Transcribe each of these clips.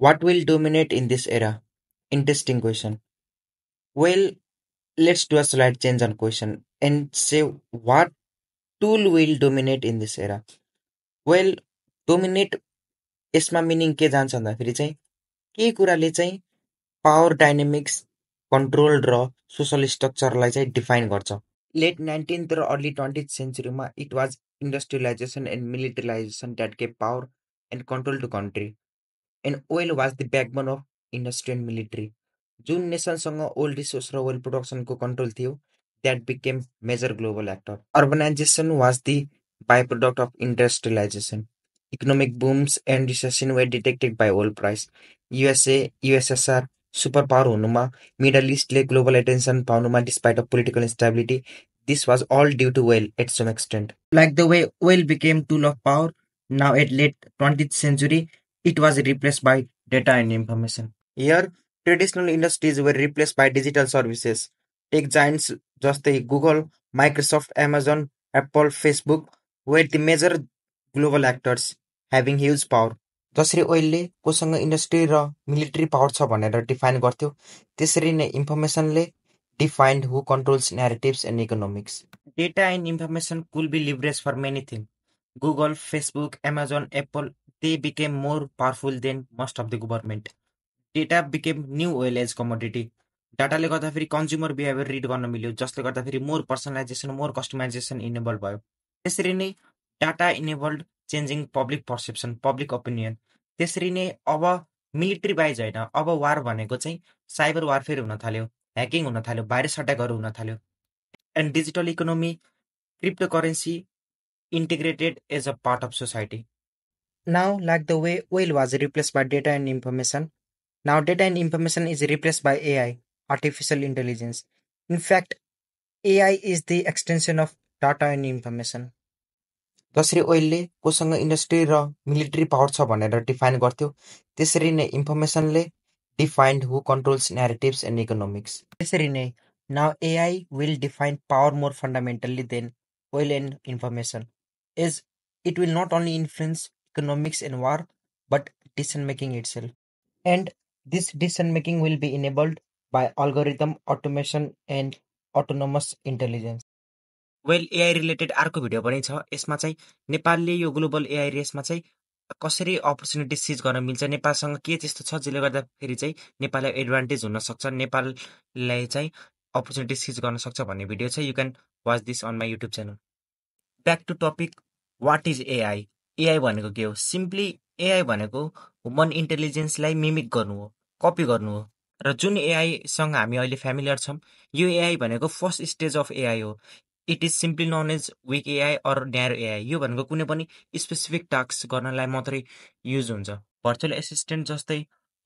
What will dominate in this era? Interesting question. Well, let's do a slight change on question and say what tool will dominate in this era. Well, dominate यसमा meaning के जान्छ भन्दाखेरि चाहिँ के कुराले चाहिँ power dynamics control र social स्ट्रक्चरलाई चाहिँ डिफाइन गर्छ। लेट 19th र अर्ली 20th सेन्चुरीमा it was industrialization and militarization that gave power and control to country and oil was the backbone of industry and military. जुन नेसनसँग ओइल रिसोर्स र oil प्रोडक्सनको कन्ट्रोल थियो that became major global actor. Urbanization was the by product of industrialization. Economic booms and recession were detected by oil price. USA, USSR super power हुनुमा middle इस्टले global attention पाउनुमा despite of political instability this was all due to oil at some extent. Like the way oil became tool of power, now at late 20th century, it was replaced by data and information. Here, traditional industries were replaced by digital services. Tech giants जस्तै Google, Microsoft, Amazon, Apple, Facebook were the major global actors having huge power. जसरी ओइलले कोसँग industry र military power छ भनेर define गर्थ्यो त्यसरी नै इन्फर्मेसनले defined who controls narratives and economics. Data and information could be leverage for many thing. Google, Facebook, Amazon, Apple they became more powerful than most of the government. Data became new oil as commodity. डाटाले गर्दाखेरि consumer behaviour read गर्न मिल्यो जसले गर्दाखेरि more personalization more customization enable भयो। त्यसरी नै data enabled changing public perception public opinion. त्यसरी नै अब मिलिट्री वाइज होइन अब वार भनेको चाहिँ साइबर वारफेयर हुन थाल्यो, ह्याकिङ हुन थाल्यो, भाइरस अट्याकहरू हुन थाल्यो and digital economy crypto currency integrated as a part of society. Now, like the way oil was replaced by data and information, now data and information is replaced by AI, artificial intelligence. In fact, AI is the extension of data and information. जसरी ओइलले कोसँग industry र military power छ भनेर define गर्थ्यो त्यसरी नै इन्फर्मेसनले defined who controls narratives and economics. त्यसरी नै now AI will define power more fundamentally than oil and information as it will not only influence economics and war but decision making itself, and this decision making will be enabled by algorithm automation and autonomous intelligence. Well AI related अर्को video पनि छ यसमा चाहिँ नेपालले यो global AI Reshma चाहिँ कसरी opportunity सिज गर्न मिल्छ नेपालसँग के त्यस्तो छ जसले गर्दाखेरि चाहिँ नेपाललाई एडभान्टेज हुन सक्छ नेपाललाई चाहिँ अपर्च्युनिटी सिज गर्न सक्छ भन्ने भिडियो छ you can watch this on my YouTube channel. Back to topic what is AI. AI भनेको के हो? सिम्पली एआई भनेको ह्युमन इन्टेलिजेन्सलाई मिमिक गर्नु हो, कपी गर्नु हो र जुन एआईसँग हामी अहिले फ्यामिलियर छौँ यो एआई भनेको फर्स्ट स्टेज अफ एआई हो। It is simply known as weak AI or narrow AI. यो भनेको कुनै पनि स्पेसिफिक टास्क गर्नलाई मात्रै युज हुन्छ। भर्चुअल एसिस्टेन्ट जस्तै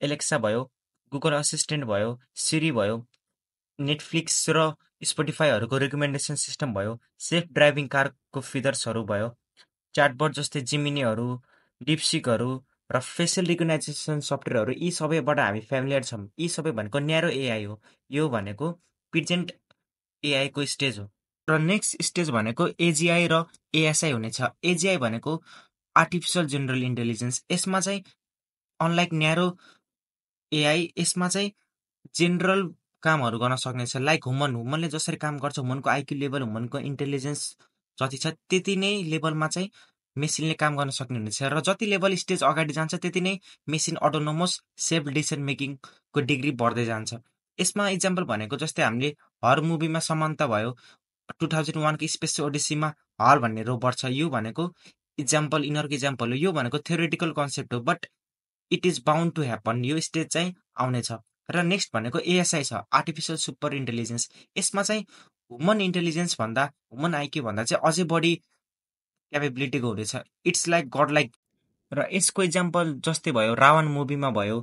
एलेक्सा भयो, गुगल असिस्टेन्ट भयो, सिरी भयो, नेटफ्लिक्स र स्पोटिफाईहरूको रिकमेन्डेसन सिस्टम भयो, सेल्फ ड्राइभिङ कारको फिचर्सहरू भयो, च्याटबट जस्तै जिमिनीहरू, डिपसिकहरू र फेसियल रिकग्नाइजेसन सफ्टवेयरहरू यी सबैबाट हामी फ्यामिलियर छौँ। यी सबै भनेको न्यारो एआई हो। यो भनेको प्रेजेन्ट एआईको स्टेज हो र नेक्स्ट स्टेज भनेको एजिआई र एएसआई हुनेछ। एजिआई भनेको आर्टिफिसियल जेनरल इन्टेलिजेन्स। यसमा चाहिँ अनलाइक न्यारो एआई यसमा चाहिँ जेनरल कामहरू गर्न सक्नेछ लाइक ह्युमनले जसरी काम गर्छ ह्युमनको आइक्यू लेभल ह्युमनको इन्टेलिजेन्स जति छ त्यति नै लेभलमा चाहिँ मेसिनले काम गर्न सक्ने हुनेछ र जति लेभल स्टेज अगाडि जान्छ त्यति नै मेसिन अटोनोमस सेल्फ डिसिसन मेकिङको डिग्री बढ्दै जान्छ। यसमा इक्जाम्पल भनेको जस्तै हामीले हर मुभीमा समानता भयो 2001 स्पेस ओडिसीमा हल भन्ने रोबोट छ। यो भनेको यिनीहरूको इक्जाम्पल हो। यो भनेको थ्योरेटिकल कन्सेप्ट हो but it is bound to happen. यो स्टेज चाहिँ आउनेछ। र नेक्स्ट भनेको एएसआई छ आर्टिफिसियल सुपर इन्टेलिजेन्स। यसमा चाहिँ ह्युमन इन्टेलिजेन्स भन्दा ह्युमन आइक्यू भन्दा चाहिँ अझै बढी क्यापेबिलिटीको हुनेछ। It's like god like. र यसको इक्जाम्पल जस्तै भयो रावण मुभीमा भयो,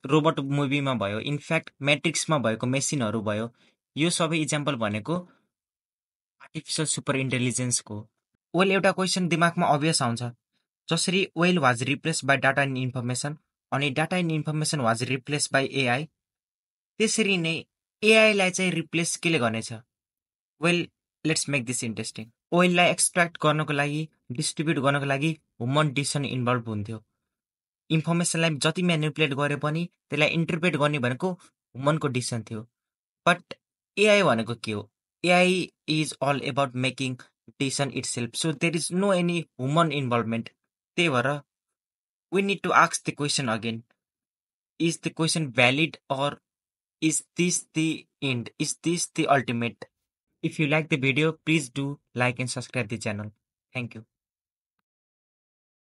रोबोट मुभीमा भयो, इनफ्याक्ट म्याट्रिक्समा भएको मेसिनहरू भयो। यो सबै इक्जाम्पल भनेको आर्टिफिसियल सुपर इन्टेलिजेन्सको। वेल एउटा क्वेसन दिमागमा अभियस आउँछ जसरी oil was replace by data and information अनि data and information was replace by AI त्यसरी नै एआईलाई चाहिँ रिप्लेस केले गर्नेछ? Well let's make this interesting. ओइललाई एक्सट्र्याक्ट गर्नको लागि डिस्ट्रिब्युट गर्नको लागि ह्युमन डिसिसन इन्भल्भ हुन्थ्यो। इन्फर्मेसनलाई जति म्यानिपुलेट गरे पनि त्यसलाई इन्टरप्रेट गर्ने भनेको ह्युमनको डिसिसन थियो। बट एआई भनेको के हो? AI is all about making decision itself, so there is no any human involvement. त्यही भएर we need to ask the question again, is the question valid, or is this the end? Is this the ultimate? If you like the video, please do like and subscribe the channel. Thank you.